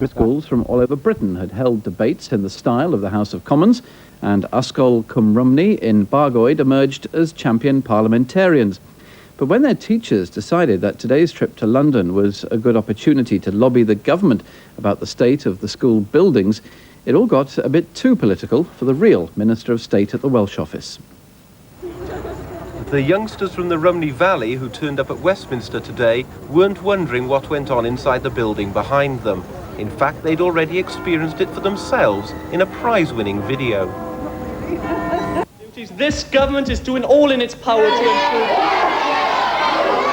Schools from all over Britain had held debates in the style of the House of Commons, and Ysgol Cwm Rhymni in Bargoed emerged as champion parliamentarians. But when their teachers decided that today's trip to London was a good opportunity to lobby the government about the state of the school buildings, it all got a bit too political for the real Minister of State at the Welsh Office. The youngsters from the Rhymney Valley who turned up at Westminster today weren't wondering what went on inside the building behind them. In fact, they'd already experienced it for themselves in a prize-winning video. This government is doing all in its power to improve...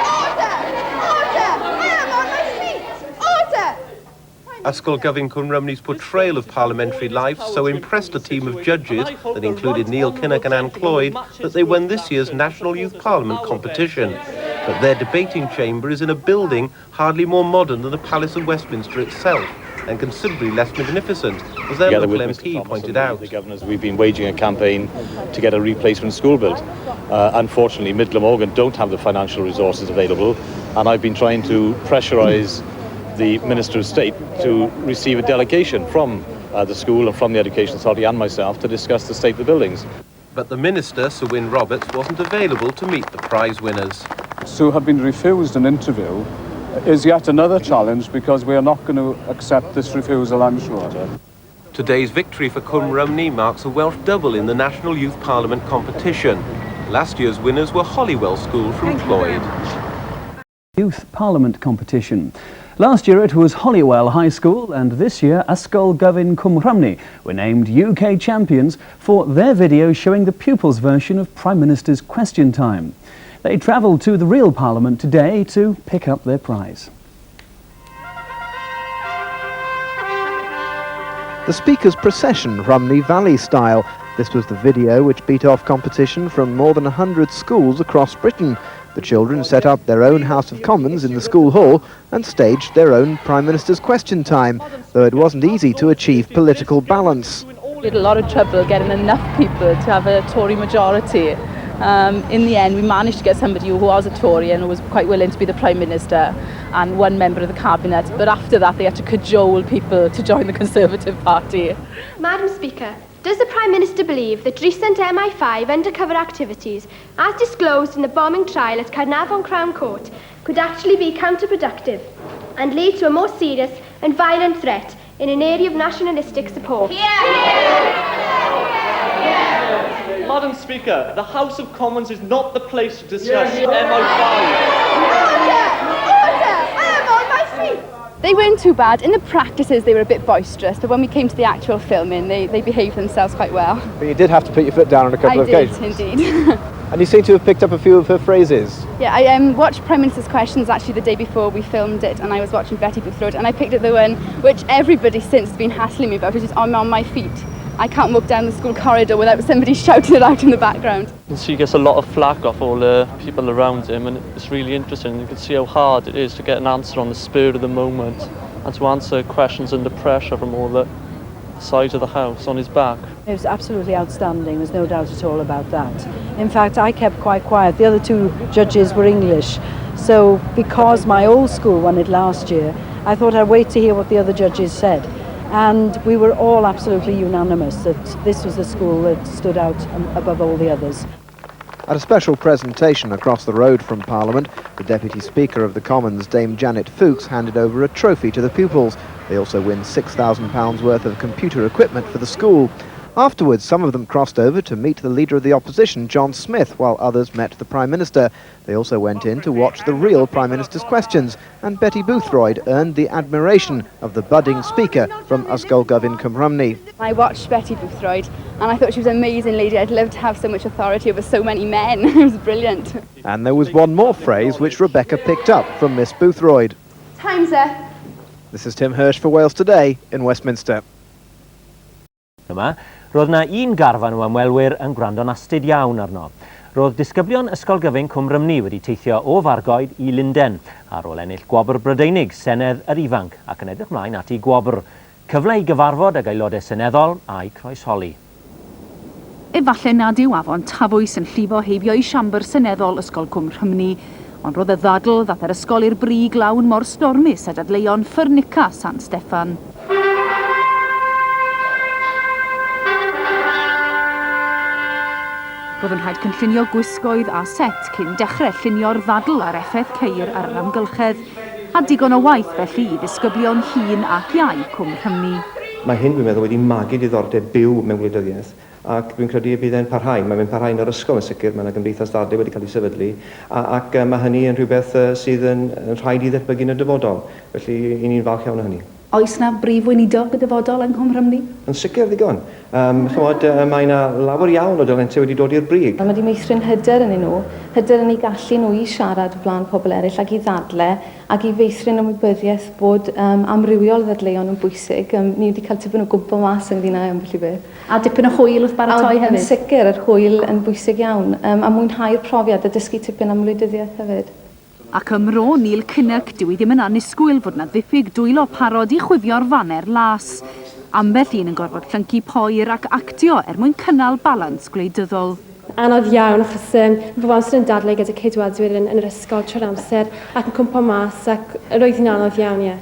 Order! Order! I am on my feet! Order! Ysgol Gyfun Cwm Rhymni's portrayal of parliamentary life so impressed a team of judges that included Neil Kinnock and Anne Clwyd that they won this year's National Youth Parliament competition. But their debating chamber is in a building hardly more modern than the Palace of Westminster itself, and considerably less magnificent, as their Together local with Mr. MP Thomas pointed and out. The governors, we've been waging a campaign to get a replacement school built. Unfortunately, Mid Glamorgan don't have the financial resources available, and I've been trying to pressurise the Minister of State to receive a delegation from the school and from the Education Authority and myself to discuss the state of the buildings. But the Minister, Sir Wyn Roberts, wasn't available to meet the prize winners. To have been refused an interview is yet another challenge, because we are not going to accept this refusal, I'm sure. Today's victory for Cwm Rhymni marks a Welsh double in the National Youth Parliament competition. Last year's winners were Holywell School from Thank you very Clwyd. much. Youth Parliament competition. Last year it was Holywell High School, and this year Ysgol Gyfun Cwm Rhymni were named UK champions for their video showing the pupils' version of Prime Minister's Question Time. They travelled to the real Parliament today to pick up their prize. The Speaker's Procession, Rhymney Valley style. This was the video which beat off competition from more than 100 schools across Britain. The children set up their own House of Commons in the school hall and staged their own Prime Minister's Question Time, though it wasn't easy to achieve political balance. We had a lot of trouble getting enough people to have a Tory majority. In the end, we managed to get somebody who was a Tory and who was quite willing to be the Prime Minister and one member of the Cabinet, but after that they had to cajole people to join the Conservative Party. Madam Speaker, does the Prime Minister believe that recent MI5 undercover activities, as disclosed in the bombing trial at Caernarfon Crown Court, could actually be counterproductive and lead to a more serious and violent threat in an area of nationalistic support? Hear! Madam Speaker, the House of Commons is not the place to discuss MI5. Order! Order! I am on my feet! They weren't too bad. In the practices, they were a bit boisterous, but when we came to the actual filming, they behaved themselves quite well. But you did have to put your foot down on a couple I of did, occasions. indeed. And you seem to have picked up a few of her phrases. Yeah, I watched Prime Minister's Questions actually the day before we filmed it, and I was watching Betty Boothroyd, and I picked up the one which everybody since has been hassling me about, which is I'm on my feet. I can't walk down the school corridor without somebody shouting it out in the background. You can see he gets a lot of flack off all the people around him, and it's really interesting. You can see how hard it is to get an answer on the spur of the moment and to answer questions under pressure from all the sides of the house on his back. It was absolutely outstanding, there's no doubt at all about that. In fact, I kept quite quiet. The other two judges were English, so because my old school won it last year, I thought I'd wait to hear what the other judges said. And we were all absolutely unanimous that this was the school that stood out above all the others. At a special presentation across the road from Parliament, the Deputy Speaker of the Commons, Dame Janet Fookes, handed over a trophy to the pupils. They also win £6,000 worth of computer equipment for the school. Afterwards, some of them crossed over to meet the Leader of the Opposition, John Smith, while others met the Prime Minister. They also went in to watch the real Prime Minister's questions, and Betty Boothroyd earned the admiration of the budding speaker from Ysgol Gyfun Cwm Rhymni. I watched Betty Boothroyd and I thought she was an amazing lady. I'd love to have so much authority over so many men. It was brilliant. And there was one more phrase which Rebecca picked up from Miss Boothroyd. Time's up. This is Tim Hirsch for Wales Today in Westminster. Yma, roedd yna un garfan o ymwelwyr yn gwrando'n astud iawn arno. Roedd disgyblion Ysgol Gyfun Cwm Rhymni wedi teithio o Fargoed i Lunden ar ôl ennill gwobr Brydeinig Senedd yr Ifanc ac yn edrych mlaen at ei gwobr. Cyfle i gyfarfod ag aelodau seneddol a'i croesholi. Efallai nad yw afon Tafwys yn llifo heibio i siambr seneddol Ysgol Cwm Rhymni, ond roedd y ddadl ddath yr ysgol i'r brig lawn mor stormus a dadleuon ffyrnica San Steffan. Roedd yn rhaid cynllunio gwisgoedd a set cyn dechrau llunio'r ddadl ar effaith ceir ar yr amgylchedd, a digon o waith felly i ddisgyblion hŷn ac iau Cwm Rhymni. Mae hyn, dwi'n meddwl, wedi magu diddordeb byw mewn gwleidyddiaeth, ac dwi'n credu y bydd e'n parhau. Mae fe'n parhau yn yr ysgol yn sicr, mae yna gymdeithas ddadlau wedi cael ei sefydlu, a, ac mae hynny yn rhywbeth sydd yn, yn rhaid i ddatblygu yn y dyfodol. Felly, i ni'n falch iawn o hynny. Oes 'na Brif Weinidog y dyfodol yng Nghwm Rhymni? Yn sicr, ddigon. Yym, chimod, mae 'na lawer iawn o dalentau wedi dod i'r brig. Mae 'di meithrin hyder ynddyn nhw, hyder yn eu gallu nhw i siarad o flaen pobl eraill ac i ddadle ac i feithrin ymwybyddiaeth bod yym amrywiol ddadleuon yn bwysig. Yym, ni wedi cael tipyn o gwmpo mas ynglyn â ambell i beth. A dipyn o hwyl wrth baratoi hefyd? Yn sicr, yr hwyl yn bwysig iawn. Yym, a mwynhau'r profiad a dysgu tipyn am wleidyddiaeth hefyd. Ac ym mro Neil Kinnock, dyw hi ddim yn annisgwyl fod 'na ddiffyg dwylo parod i chwifio'r faner las. Ambell un yn gorfod llyncu poer ac actio er mwyn cynnal balans gwleidyddol. Anodd iawn achos yym bob amser yn dadlau gyda Ceidwadwyr yn yn yr ysgol trwy'r amser ac yn cwmpo mas ac roedd hi'n anodd iawn ie.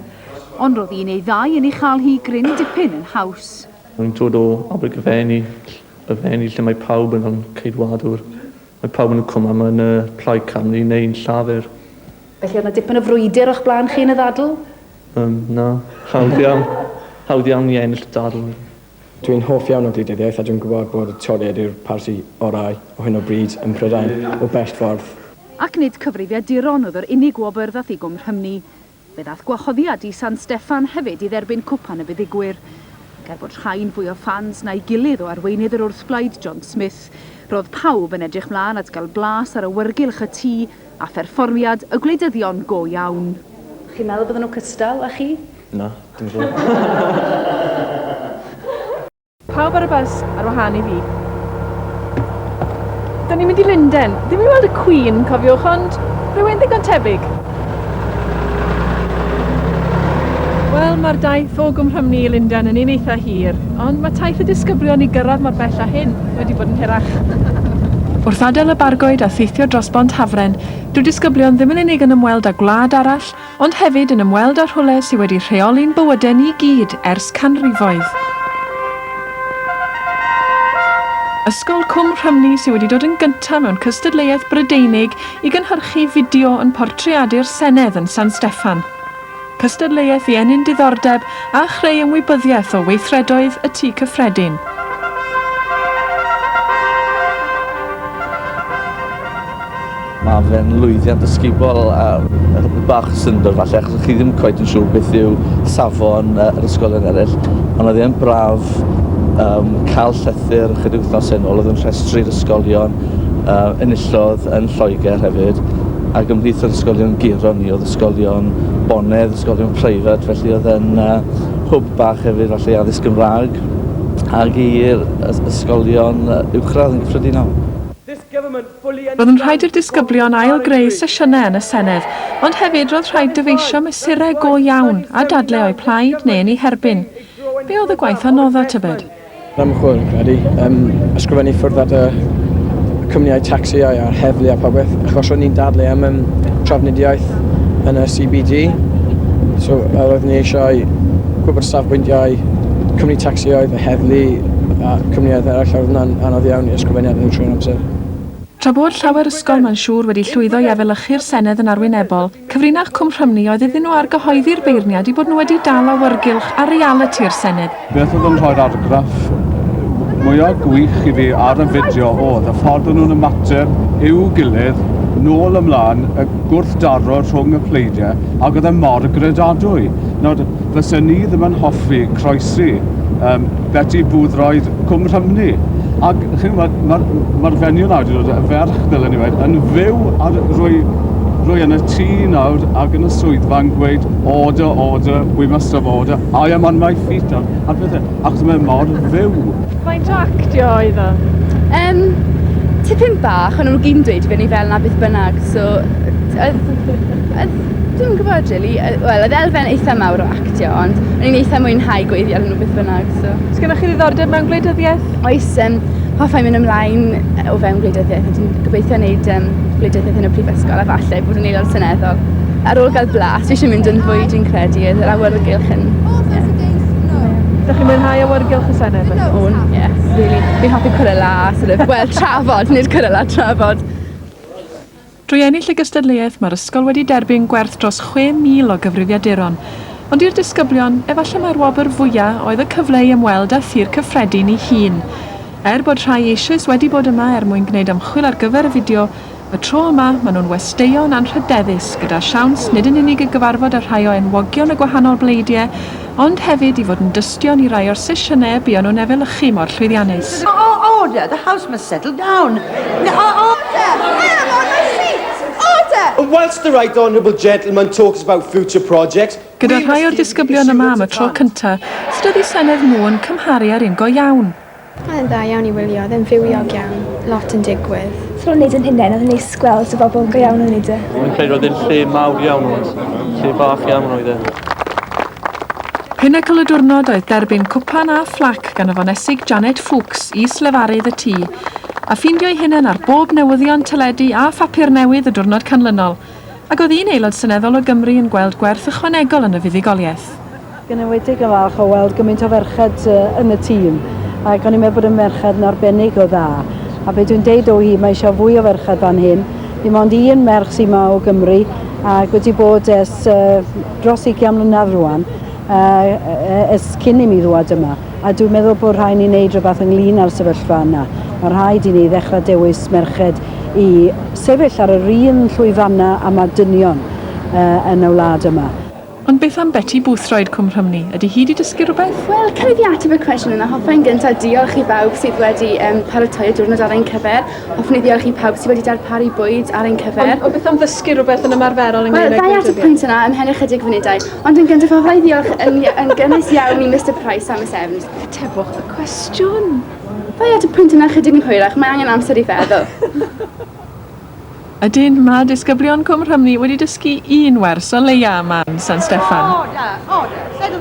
Ond roedd un neu ddau yn ei chael hi gryn dipyn yn haws. Rwy'n dod o Abergavenny, y Fenni lle mae pawb yn Ceidwadwr. Mae pawb yn y cwm yma yn y Plaid Cymru neu'n Llafur. Felly oedd 'na dipyn o frwydr o'ch blaen chi yn y ddadl? Yym, na. Hawdd iawn. Hawdd iawn i ennill y dadl. Dwi'n hoff iawn o gwleidyddiaeth a dwi'n gwybod bod y Torïaid yw'r parti orau o hyn o bryd ym Mhrydain, o bell ffordd. Ac nid cyfrifiaduron oedd yr unig wobr ddath i Gwm Rhymni. Fe ddaeth gwahoddiad i San Steffan hefyd i dderbyn Cwpan y Buddugwyr. Ac er bod rhai'n fwy o ffans na'i gilydd o arweinydd yr wrthblaid, John Smith, roedd pawb yn edrych mlaen at gael blas ar awyrgylch y tŷ a pherfformiad y gwleidyddion go iawn. Chi'n meddwl bydden nhw cystal â chi? Na, dim siŵr. Pawb ar y bws ar wahân i fi. Da ni'n mynd i Lunden. Ddim i weld y Queen, cofiwch, ond rhywun ddigon tebyg. Wel, mae'r daith o Gwm Rhymni i Lunden yn un eitha hir, ond mae taith y disgyblion i gyrraedd mor bell â hyn wedi bod yn hirach. Wrth adael y Bargoed a theithio dros Bont Hafren, dyw'r disgyblion ddim yn unig yn ymweld â gwlad arall, ond hefyd yn ymweld â rhywle sydd wedi rheoli'n bywydau ni gyd ers canrifoedd. Ysgol Cwm Rhymni sydd wedi dod yn gyntaf mewn cystadleuaeth Brydeinig i gynhyrchu fideo yn portreadu'r Senedd yn San Steffan. Cystadleuaeth i ennyn diddordeb a chreu ymwybyddiaeth o weithredoedd y Tŷ Cyffredin. Mae fe'n lwyddiant ysgubol a rhywbeth bach o syndod falle, achos chi ddim cweit yn siŵr beth yw safon yr ysgolion eraill, ond oedd e'n braf um, cael llythyr ychydig wythnosau yn ôl, oedd yn rhestru'r ysgolion uh, enillodd yn Lloegr hefyd, ac ymhlith yr ysgolion guro ni oedd ysgolion bonedd, ysgolion preifat, felly oedd e'n uh, hwb bach hefyd falle i addysg Gymraeg ac i'r ysgolion uwchradd yn gyffredinol. Roedd yn rhaid i'r disgyblion ail-greu sesiynau yn y Senedd, ond hefyd roedd rhaid dyfeisio mesurau go iawn a dadlau o'u plaid neu yn eu herbyn. Be oedd y gwaith anodda, tybed? Ymchwil, fi'n credu. Um, ysgrifennu ffwrdd at y cwmnïau tacsiau a'r heddlu a popeth, achos ro'n ni'n dadlu am um, trafnidiaeth yn y CBD. So, roeddwn ni eisiau gwybod safbwyntiau cwmni tacsioedd, y heddlu a cwmnïoedd eraill, a roedd hwnna'n anodd iawn i ysgrifennu arnyn nhw trwy'r amser. Tra bod llawer ysgol, mae'n siŵr, wedi llwyddo i efelychu'r Senedd yn arwynebol, cyfrinach Cwm Rhymni oedd iddyn nhw argyhoeddi'r beirniad eu bod nhw wedi dal awyrgylch a realiti'r Senedd. Beth oedd yn rhoi'r argraff mwya gwych i fi ar y fideo oedd y ffordd o'n nhw'n ymateb i'w gilydd nôl ymlaen, y gwrthdaro rhwng y pleidiau, ac oedd e mor gredadwy. Nawr, fysen ni ddim yn hoffi croesi um, Betty Boothroyd Cwm Rhymni. Ac chi'n gwybod, mae'r ma fenyw nawr wedi dod, y ferch dylen ni wedi, yn fyw ar rwy, rwy yn y tŷ nawr ac yn y swyddfa yn gweud order, order, we must have order, I am on my feet, a, a pethau, achos mae mor fyw. Faint o actio oedd o? Um, tipyn bach, ond nhw gyd yn dweud fyny fel 'na beth bynnag, so oedd, oedd, dwi'm yn gwybod really, wel, oedd elfen eitha mawr o actio, ond o'n i'n eitha mwynhau gweithio arnyn nhw beth bynnag, so. Oes gennych chi ddiddordeb mewn gwleidyddiaeth? Oes, um, hoffai mynd ymlaen o fewn gwleidyddiaeth, dwi'n gobeithio wneud um, gwleidyddiaeth yn y prifysgol a falle bod yn aelod seneddol. Ar ôl gael blas, dwi eisiau mynd yn fwy dwi'n credu, oedd yr awyrgylch yn... Yeah. Dych chi'n mwynhau? mwynhau awyrgylch y Senedd felly? O'n, ie, really. Fi'n hoffi cwrela a sort of, wel, trafod, nid cwrela, trafod. Drwy ennill y gystadleuaeth, mae'r ysgol wedi derbyn gwerth dros 6,000 o gyfrifiaduron. Ond i'r disgyblion, efallai mai'r wobr fwya' oedd y cyfle i ymweld â Thŷ'r Cyffredin ei hun. Er bod rhai eisoes wedi bod yma er mwyn gwneud ymchwil ar gyfer y fideo, Y tro yma, maen nhw'n westeion anrhydeddus, gyda siawns nid yn unig i gyfarfod â rhai o enwogion y gwahanol bleidiau, ond hefyd i fod yn dystion i rai o'r sesiynau y buon nhw'n efelychu mor llwyddiannus. Order! The House must settle down. Order! I am on my seat! Order! And whilst the right honourable gentleman talks about future projects, Gyda rhai o'r disgyblion yma am y tro cyntaf, sut oedd eu senedd nhw yn cymharu â'r un go iawn? Oedd e'n dda iawn i wylio, oedd e'n fywiog iawn, lot yn digwydd. So nhw'n neud yn hunain, oedd yn neis gweld y bobl go iawn yn neud e. Fi'n credu roedd e'n lle mawr iawn ond lle bach iawn oedd e. Pinacl y diwrnod oedd derbyn cwpan a phlac gan y Fonesig Janet Fookes, is-lefarydd y tŷ, a ffeindio'i hunain ar bob newyddion teledu a phapur newydd y diwrnod canlynol, ac oedd un Aelod Seneddol o Gymru yn gweld gwerth ychwanegol yn y fuddugoliaeth. Yn enwedig yn falch o weld gymaint o ferched yn y tîm ac o'n i'n meddwl bod y merched yn arbennig o dda. A be dwi'n deud o hi, mae eisiau fwy o ferched fan hyn. Dim ond un merch sy'n ma o Gymru ac wedi bod ers uh, dros 20 mlynedd rwan, uh, ers cyn i mi ddwad yma. A dwi'n meddwl bod rhaid ni wneud rhywbeth ynglyn â'r sefyllfa yna. Mae rhaid i ni ddechrau dewis merched i sefyll ar yr un llwyfannau a mae dynion uh, yn y wlad yma. Ond beth am Betty Boothroyd, Cwm Rhymni? Ydy hi 'di dysgu rhywbeth? Wel, cyn i fi ateb y cwestiwn yna, hoffai yn gyntaf diolch i bawb sydd wedi um, paratoi y diwrnod ar ein cyfer. Hoffwn i ddiolch i pawb sydd wedi darparu bwyd ar ein cyfer. Ond, ond beth am ddysgu rhywbeth yn ymarferol ynglyn â Wel, ddau at y pwynt yna ymhen ychydig funudau. Ond yn gyntaf, hoffai ddiolch yn, yn gynnes iawn i Mister Price a Miss Evans. Atebwch y cwestiwn! Ddau at y pwynt yna chydig yn hwyrach, mae angen amser i feddwl. Ydyn, mae disgyblion Cwm Rhymni wedi dysgu un wers o leia yma yn San Steffan. Order, order, settle,